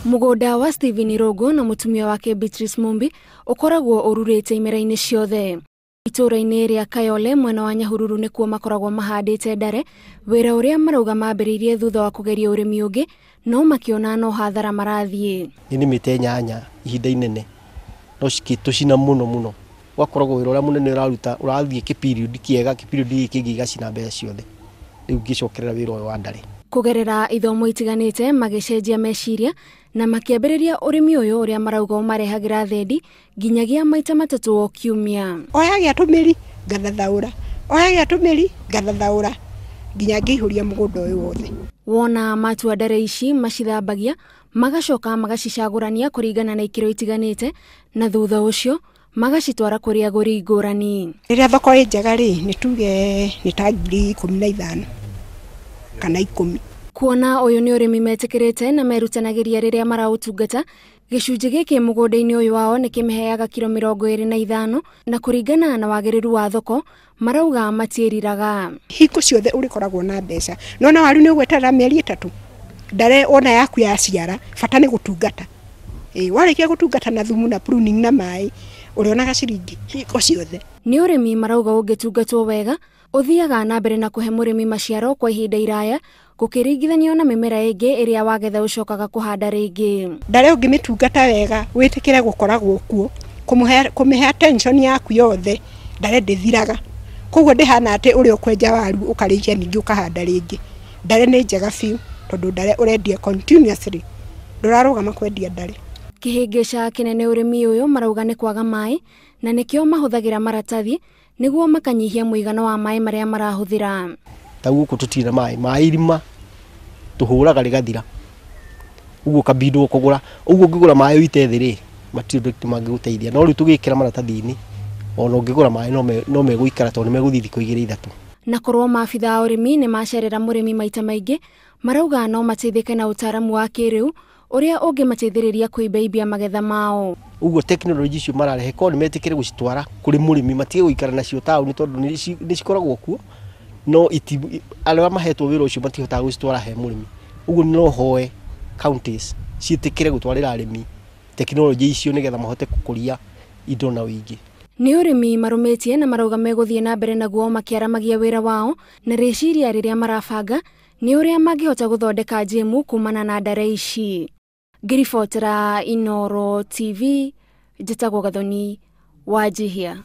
Mũgũnda wa Stephen Irũngũ na mũtumia wake Beatrice Mumbi ũkoragwo ũrurĩte imera-inĩ ciothe. Itũũra-inĩ rĩa Kayole mwena wa Nyahururu nĩkuo makoragwo mahandĩte ndare, wĩra ũrĩa marauga mambĩrĩirie thutha wa kũgeria ũrĩmi ũngĩ no makĩona no hathara marathiĩ. Nĩ nĩmĩte nyanya ihinda inene no cikĩtũcina mũno mũno, ũgakoragwo wĩra ũrĩa mũnene ũraruta ũrathiĩ kĩperiod kĩega, kĩperiod gĩkĩ kĩngĩ gĩgacina mbeca ciothe, rĩu ngĩcokerera wĩra ũyũ wa ndare. Kũgerera ithomo itiganĩte magĩcenjia meciria na makĩambĩrĩria ũrĩmi ũyũ ũrĩa marauga ũmarehagĩra thendi nginyagia maita matatũ o kiumia. Oya gĩa tũmĩri ngathathaũra, oya gĩa tũmĩri ngathathaũra nginya ngĩihũria mũgũnda ũyũ wothe. Wona matua ndare ici macithambagia magacoka magacicagũrania kũringana na ikĩro itiganĩte na thutha ũcio magacitwara kũrĩ agũri ngũrani. Rĩrĩa thoko ĩ njega rĩ, nĩ tuge nĩ ta 15,000 kana 10. Kuona ũyũ nĩ ũrĩmi metĩkĩrĩte na merutanagĩria rĩrĩa maraũtungata, gĩcunjĩ gĩkĩ mũgũnda-inĩ ũyũ wao nĩ kĩmeheaga kiro 25 na kũringana na wagĩrĩru wa thoko marauga matiĩriraga. Hingo ciothe ũrĩkoragwo na mbeca, nona waru nĩ ũgweterera mĩeri 3, ndare ona yaku yaciara, bata nĩ gũtungata. Warĩkia gũtungata na thumu na pruning na maĩ, ũrĩonaga ciringi hingo ciothe. Nĩ ũrĩmi marauga ũngĩtungatwo wega ũthiaga na mbere na kũhe mũrĩmi maciaro kwa ihinda iraya gũkĩringithanio na mĩmera ĩngĩ ĩrĩa wagetha ũcokaga kũhanda rĩngĩ. Ndare ũngĩmĩtungata wega wĩtĩkĩre gũkoragwo kuo, kũmĩhe attention yaku yothe, ndare ndĩthiraga. Koguo ndĩhana atĩ ũrĩa ũkwenja waru ũkarĩkia ningĩ ũkahanda rĩngĩ. Ndare nĩ njega biũ tondũ ndare ũrendia continuously, ndũrarũgama kwendia ndare. Kĩhĩngĩca kĩnene ũrĩmi ũyũ marauga nĩ kwaga maĩ na nĩkĩo mahũthagĩra maratathi nĩguo makanyihia mũigana wa maĩ marĩa marahũthĩra. Ta gũkũ tũtirĩ na maĩ, maĩ irima tũhũraga rĩgathira, ũguo ũkabindwo kũgũra, ũguo ũngĩgũra maĩ ũite thĩ rĩ, matirĩ ũndũ mangĩgũteithia, no rĩu tũgĩkĩra maratathi-inĩ ona ũngĩgũra maĩ no megũikara tondũ nĩ megũthiĩ thikũ 2 3. Na korwo maabitha a ũrĩmi nĩ macerera mũrĩmi maita maingĩ, marauga no mateithĩke na ũtaaramu wa kĩrĩu ũrĩa ũngĩmateithĩrĩria kũimbaimbia magetha mao. Ũguo tekinoronjĩ icio mararehe korwo nĩ metĩkĩre gũcitwara kũrĩ mũrĩmi, matige gũikara nacio taũni tondũ nĩ cikoragwo kuo, no arĩa mahetwo wĩra ũcio matihotaga gũcitwara he mũrĩmi. Ũguo no hoe counties ciĩtĩkĩre gũtwarĩra arĩmi tekinoronjĩ icio nĩgetha mahote gũkũria indo na ũingĩ. Nĩ ũrĩmi marũmĩtie na marauga megũthiĩ na mbere naguo makĩaramagia wĩra wao na rĩciria rĩrĩa marabanga nĩ ũrĩa mangĩhota gũthondeka njĩmu kumana na ndare ici. Ngĩribotera Inooro TV, njĩtagwo Gathoni Wanjihia.